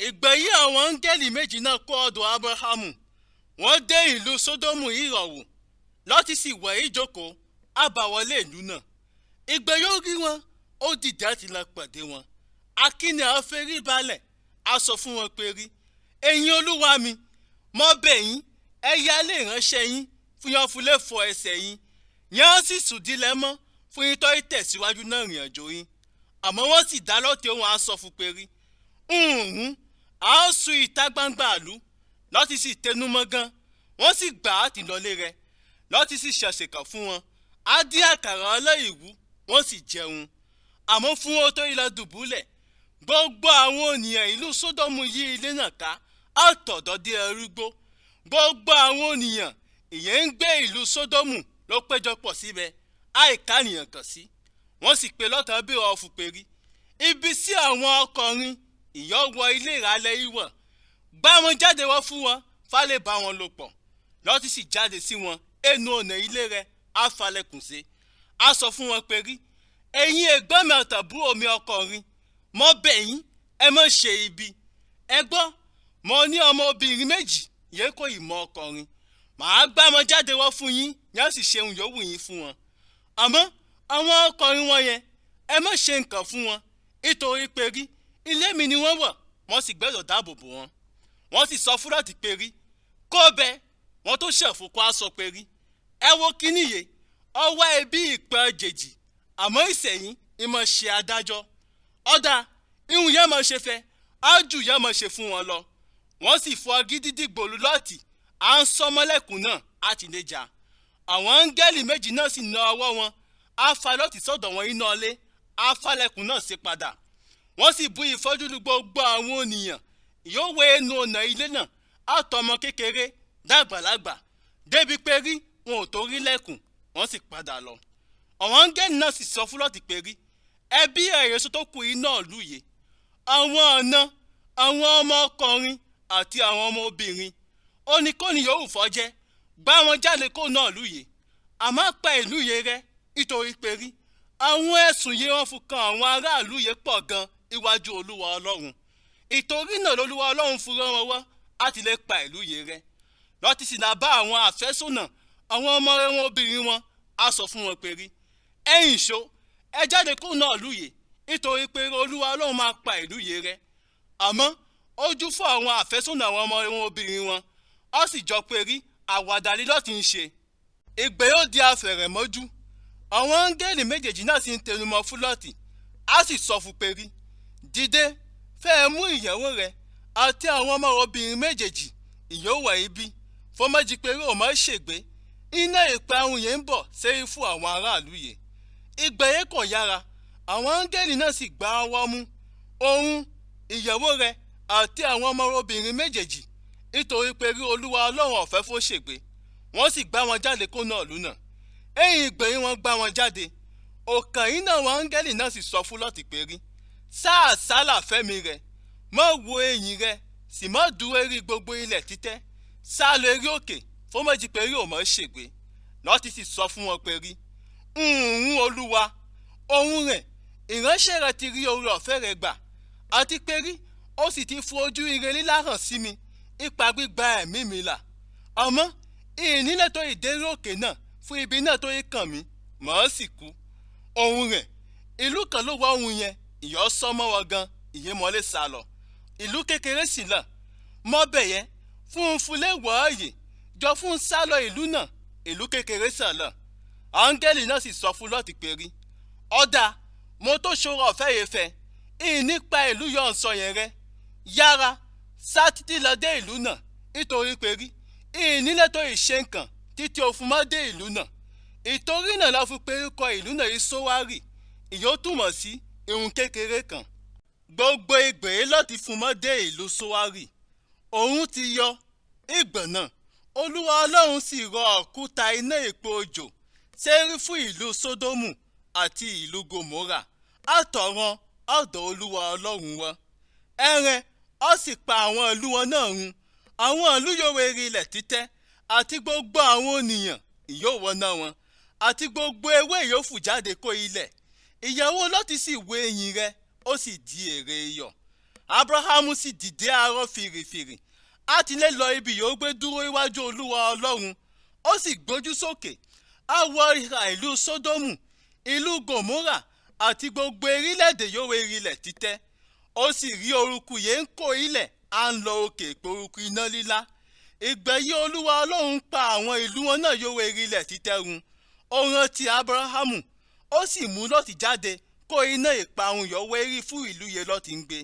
Ìgbà yìí àwọn áńgẹ́lì méjì náà kó ọ̀dọ̀ Ábúráhámù. Wọ́n dé ìlú Sódómù ìrọ̀wù. Lọ́tì sì wẹ̀ ìjókòó àbáwọlé ìlú náà. Ìgbà yóò rí wọn, ó dìde àti lọ pàdé wọn. Akíní àwọn fẹ́rí balẹ̀, a sọ fún wọn pé rí. Ẹ̀yin olúwa mi, mo bẹ̀ yín, ẹ yá lè ránṣẹ́ yín fún yán fúlé fọ ẹsẹ̀ yín. Yán sì sùdílẹ̀ mọ́ fún yín tó tẹ̀síwájú náà rìn àjò yín. Àmọ́ wọ́n sì dá lọ́tẹ̀ wọn a sọ fún pé rí. Ǹhún, a ó sun ìta gbangba ìlú, Lọ́tì sì tẹnumọ́ gan. Wọ́n sì gbà á tì lọlé rẹ̀. Lọ́tì sì ṣàṣekàn fún wọn. Á dín àkàrà ọlọ́ìwú, wọ́n sì jẹun. Àmọ́ fún wọn tó ilẹ̀ dùbúlẹ̀. Gbogbo àwọn ènìyàn ìlú Sódómù yí ilé náà ká, á tọ̀dọ̀ dé arúgbó. Gbogbo àwọn ènìyàn ìyẹn ń gbé ìlú Sódómù ló péjọpọ̀ síbẹ̀, àìká ènìyàn kàn sí. Wọ́n sì pe Lọ́tà bí ọ̀fù pérí. Ibi sí àwọn ọkùnrin ìyọ́ wọ ilé ìrálẹ̀ ìwọ̀. Gbá wọn jáde wá fún wọn, fálẹ̀ bá wọn lò pọ̀. Lọ́tì sì jáde sí wọn, ẹnu ọ̀nà ilé rẹ̀ á falẹ̀kùn sí. A sọ fún wọn pé rí, ẹ̀yin ẹ̀gbọ́n mi àtàbúrò mi ọkùnrin, mo bẹ̀ yín, ẹ má ṣe ibi. Ẹ gbọ́, mo ní ọmọbìnrin méjì, yẹ kó ìmọ̀ ọkùnrin. Màá gbá wọn jáde wá fún yín, yẹn sì ṣe ohun yòówù yín fún wọn. Àmọ́ àwọn ọkùnrin wọn yẹn, ẹ má ṣe nǹkan fún wọn, nítorí pé rí, ilé mi ni wọ́n wọ̀, wọ́n sì gbẹ́dọ̀ dáàbò bò wọn. Wọ́n sì sọ fún Lọ́tì pé rí, kó bẹ, wọ́n tó ṣẹ̀fún kó a sọ pé rí. Ẹ wo kíní yìí, ọwọ́ ẹbí ìpẹ́ jèjì, àmọ́ ìsẹ̀yìn ìmọ̀ ṣe adájọ́. Ọ̀dà, ihun yẹn mọ̀ ṣe fẹ́, ájù yẹn mọ̀ ṣe fún wọn lọ. Wọ́n sì fọ́ gídídì gbòòlù Lọ́tì, à ń sọmọlẹ́kùn náà á ti lè jà. Àwọn áńgẹ́lì méjì náà sì na ọwọ́ wọn, á fa Lọ́tì sọ́dọ̀ wọn iná ilé, á falẹ̀kùn náà sí padà. Wọ́n sì bu ìfọ́jú lu gbogbo àwọn ènìyàn, yóò wé ẹnu ọ̀nà ilé náà, á tọmọ kékeré dàgbàlagbà, débi pé rí wọn ò tó rí lẹ́kùn, wọ́n sì padà lọ. Àwọn áńgẹ́lì náà sì sọ fún Lọ́tì pé rí, ẹbí ẹ̀rẹ́sọ tó kù iná ìlú yìí, àwọn ọ̀nà, àwọn ọmọ ọkùnrin àti àwọn ọmọ obìnrin, oníkóni yòówù fọ́ jẹ́, gbá wọn jáde kó náà ìlú yìí, àmọ́ pa ìlú yìí rẹ́, nítorí pé rí, àwọn ẹ̀sùn yìí wọ́n fi kan àwọn aráàlú yìí pọ̀ gan iwájú Olúwa Ọlọ́run. Ìtorí náà lolúwa Ọlọ́run fún rán wọn wá láti lè pa ìlú yìí rẹ́. Lọ́tì sì náà bá àwọn àfẹ́sọ̀nà àwọn ọmọ rẹ̀ wọn obìnrin wọn, á sọ fún wọn pé rí, ẹ̀yin ìṣó, ẹ jáde kó náà ìlú yìí, nítorí pé Olúwa Ọlọ́run máa pa ìlú yìí rẹ́. Àmọ́ ojú fún àwọn àfẹ́sọ̀nà àwọn ọmọ rẹ̀ wọn obìnrin wọn, ó sì jọ pé rí àwàdà ni Lọ́tì ń ṣe. Ìgbé yóò di afẹ̀rẹ̀mọ́jú. Àwọn áńgẹ́lì méjèèjì náà sì ń tẹnumọ́ fún Lọ́tì, á sì sọ fún pé rí, dìde, fẹ́ mú ìyàwó rẹ àti àwọn ọmọ obìnrin méjèèjì ìyówà ibi, fọmọ́jì pé rí ò má ṣègbé. Iná ìparun yẹn ń bọ̀ sérí fún àwọn aráàlú yìí. Ìgbà yẹn kò yára, àwọn áńgẹ́lì náà sì gbá ọwọ́ mú òun, ìyàwó rẹ àti àwọn ọmọ obìnrin méjèèjì, nítorí pé rí Olúwa Ọlọ́run ọ̀fẹ́ fó ṣègbé. Wọ́n sì gbá wọn jáde kó náà ìlú náà. Ẹ̀yìn ìgbà yẹn wọ́n gbá wọn jáde. Ọ̀kan iná àwọn áńgẹ́lì náà sì sọ fún Lọ́tì pé rí, sá àsálà fẹ́mi rẹ, má wo ẹ̀yìn rẹ, sì má dúró rí gbogbo ilẹ̀ títẹ́, sá lọ rí òkè, fọmọ́jì pé rí ò mọ̀ ṣègbé. Lọ́tì sì sọ fún wọn pé rí, ǹhún Olúwa, ohun rẹ̀, ìránṣẹ́ rẹ ti rí oore ọ̀fẹ́ rẹ gbà, àti pé rí, ó sì ti fún ojú ire lílá hàn sí mi, ipa gbígba ẹ̀mí mi là. Àmọ́ ìnílẹ̀ tó ìdérí òkè náà fún ibi náà tó yí kàn mí, màá sì kú. Ohun rẹ̀, ìlú kan ló wá ohun yẹn, ìyọ́ sọmọ́ wọn gan, ìyẹn mọ́lé sá lọ. Ìlú kékeré sì là, mọ́bẹ̀ yẹn, fún un fúnlé wọ́ọ̀yè, jọ fún un sá lọ ìlú náà, ìlú kékeré sàn lọ. Áńgẹ́lì náà sì sọ fún Lọ́tì pé rí, ọ̀dà, mo tó ṣòro ọ̀fẹ́ yẹn fẹ́, ìnípa ìlú yọ̀ ń sọ yẹn rẹ́. Yára, sá títí lọ dé ìlú náà, nítorí pé rí, ìnílẹ̀ tó ìṣe nǹkan títí o fún mọ́ dé ìlú náà. Ìtorí náà la fi pé orúkọ ìlú náà yìí Sówárì, ìyó túmọ̀ sí ihun kékeré kan. Gbogbo ìgbè Lọ́tì fún mọ́ dé ìlú Sówárì. Òun ti yọ ìgbọ̀n náà. Olúwa Ọlọ́run sì rọ òkúta iná ìpò òjò sérí fún ìlú Sódómù àti ìlú Gòmórà. Àtọ̀run ọ̀dọ̀ Olúwa Ọlọ́run wọn. Ẹrẹ̀ ó sì pa àwọn ìlú wọn náà run. Àwọn ìlú yóò wérí ilẹ̀ títẹ́ àti gbogbo àwọn ènìyàn ìyó wọná wọn àti gbogbo ewé ìyófù jáde kó ilẹ̀. Ìyàwó Lọ́tì sì wé eyín rẹ̀, ó sì di èrè iyọ̀. Abrahamu sì dìde arọ fìrìfìrì á ti lé lọ ibi yóò gbé dúró iwájú Olúwa Ọlọ́run. Ó sì gbójú sókè, á wọ ìhà ìlú Sódómù, ìlú Gòmórà àti gbogbo erílẹ̀-èdè yóò erílẹ̀ títẹ́. Ó sì rí orúkú yẹn ń kó ilẹ̀, á ń lọ òkè ìporúkú iná lílá. Ìgbà yìí Olúwa Ọlọ́run pa àwọn ìlú wọn náà yóò erílẹ̀ títẹ́ run. Ó rántí Abrahamu, ó sì mú Lọ́ọ̀tì jáde kó iná ìparun yọ̀ wérí fún ìlú yẹn Lọ́ọ̀tì ń gbé.